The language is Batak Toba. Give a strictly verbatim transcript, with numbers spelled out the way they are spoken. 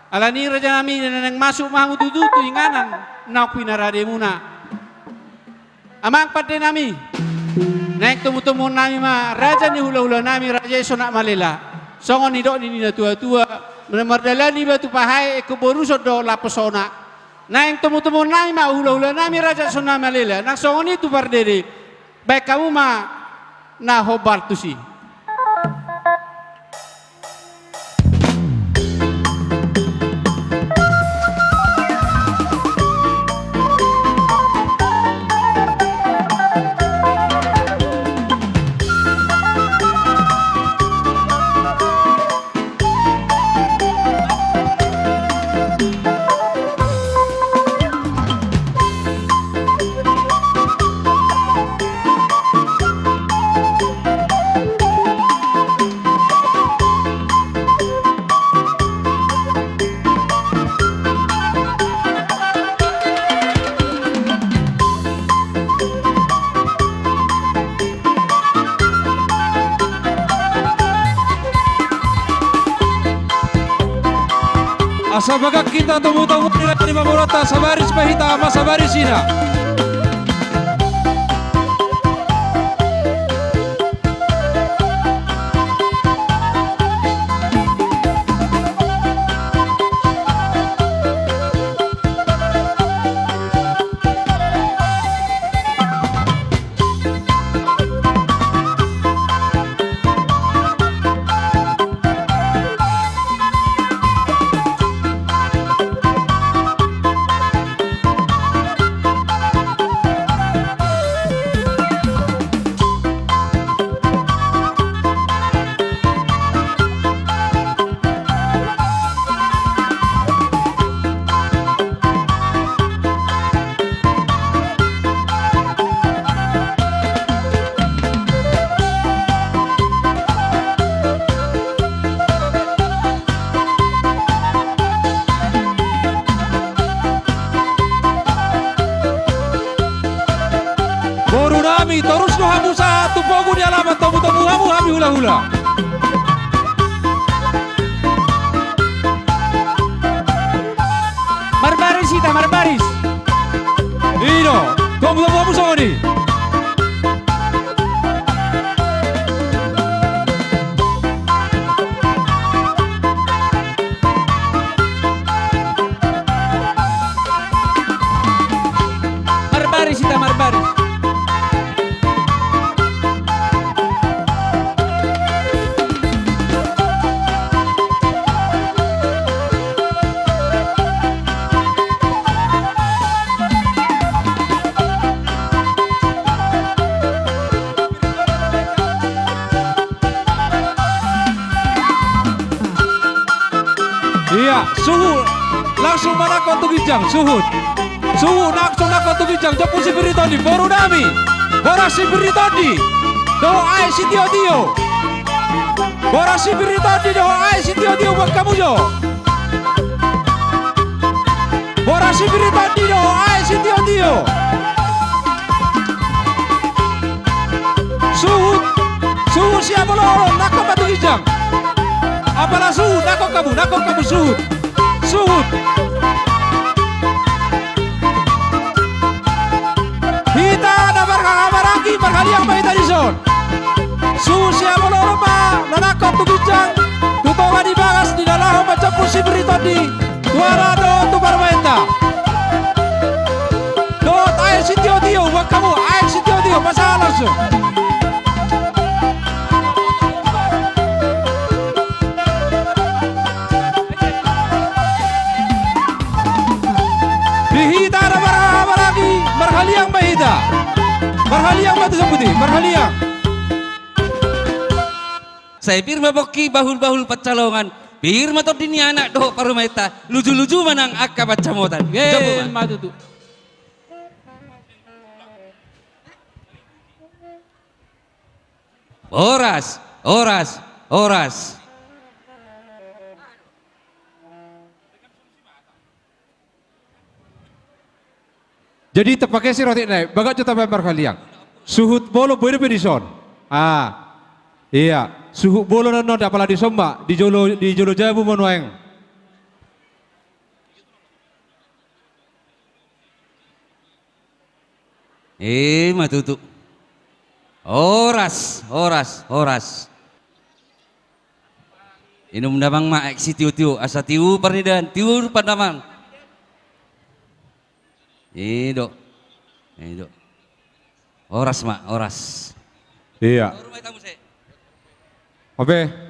Alani i raja nami, naeng masuk ma hamu tutu tu inganan naung pinarademuna. Amang pande nami, naeng tomutomuon nami ma raja ni hulahula nami, raja i Sonak Malela. Songon nidok ni natuatua, na mardalani batu pahae, ingkon boruson do lapo Sonak. Naeng tomutomuon nami ma hulahula nami raja Sonak Malela, nang songon i tu pardede. Baen hamu ma na hombar tusi. Asa bagak hita tomutomuon ni raja ni pamoruonta, sabaris ma hita, ma sabaris hita. Boru nami, torus do hamu sahat tu pogu ni alaman, tomutomuon hamu hami hulahula. Marbaris hita, marbaris. I do, tomutomuon hamu songon i. Marbaris hita, marbaris. Iya, suhut. Langsung manangkok tu ginjang, suhut. Suhut, langsung nangkok tu ginjang, jambu sipir ni tondi, boru nami. Boras sipir ni tondi dohot aek sitiotio. Boras sipir ni tondi dohot aek sitiotio, buat hamu jo. Boras sipir ni tondi dohot aek sitiotio. Suhut, suhut sian molo-olo, nangkok ma tu ginjang. Apala suhut, nangkok hamu, nangkok hamu suhut. Suhut. Hita na marhahamaranggi, marhaliang ma hita dison. Suhut sian molo-olo ma na nangkok tu ginjang, tu tonga ni bagas di na laho manjambu sipir ni tondi. Tu ara dohot tu parumaenta. Dohot aek sitiotio, buat hamu, aek sitiotio, masalah so. Di hita na marhahamaranggi, marhaliang ma hita. Marhaliang ma tu son pudi, marhaliang. Sai pir ma pongki, bahul-bahul pansalongan, pir ma tondi ni anak dohot parumaenta, luju-luju ma nang angka pansamotan. Jambu ma. Ima tutu. Horas, horas, horas. Jadi, tapake siroti nai, bagak jo tabaen marhaliang. Suhut bolon, boi dope dison. Ah, iya. Suhut bolon annon, apala dison ma, di jolo, di jolo jabu ma nuaeng. Ima tutu. Horas, horas, horas. Inum damang ma aek sitiotio, asa tiu parnidaan, tiu pandamang. I do. I do. Horas ma, horas. Ia. Oke.